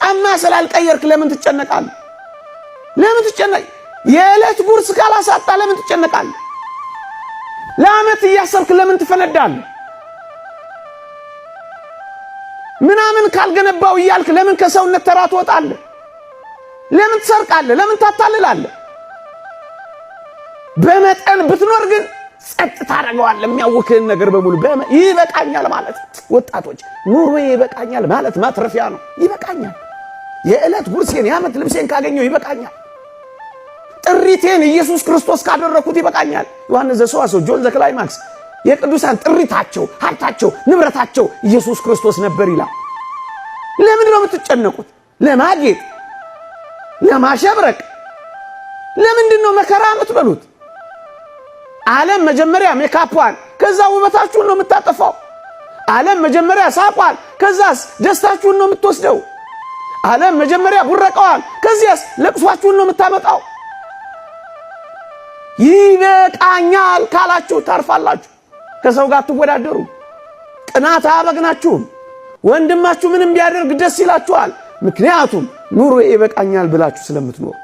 ጫማ ስላልቀየርክ ለምን ትጨነቃለህ? ለምን ትጨነቅ? የዕለት ጉርስ ካላሳጣ ለምን ትጨነቃለህ? ለዓመት እያሰብክ ለምን ትፈነዳለህ? ምናምን ካልገነባው እያልክ ለምን ከሰውነት ተራ ትወጣለህ? ለምን ትሰርቃለህ? ለምን ታታልላለህ? በመጠን ብትኖር ግን ጸጥ ታደርገዋለህ። የሚያውክህን ነገር በሙሉ ይበቃኛል ማለት፣ ወጣቶች ኑሮ ይበቃኛል ማለት ማትረፊያ ነው። ይበቃኛል፣ የዕለት ጉርሴን የዓመት ልብሴን ካገኘው ይበቃኛል። ጥሪቴን ኢየሱስ ክርስቶስ ካደረኩት ይበቃኛል። ዮሐንስ ዘሰዋስው፣ John the Climax የቅዱሳን ጥሪታቸው፣ ሀብታቸው፣ ንብረታቸው ኢየሱስ ክርስቶስ ነበር ይላል። ለምንድን ነው የምትጨነቁት? ለማጌጥ፣ ለማሸብረቅ ለምንድን ነው መከራ የምትበሉት? ዓለም መጀመሪያ ሜካፏን ከዛ ውበታችሁን ነው የምታጠፋው። ዓለም መጀመሪያ ሳቋን ከዛስ ደስታችሁን ነው የምትወስደው። ዓለም መጀመሪያ ቡረቀዋን ከዚያስ ለቅሷችሁን ነው የምታመጣው። ይበቃኛል ካላችሁ ታርፋላችሁ። ከሰው ጋር አትወዳደሩ። ቅናት አያበግናችሁም። ወንድማችሁ ምንም ቢያደርግ ደስ ይላችኋል። ምክንያቱም ኑሮ ይበቃኛል ብላችሁ ስለምትኖሩ።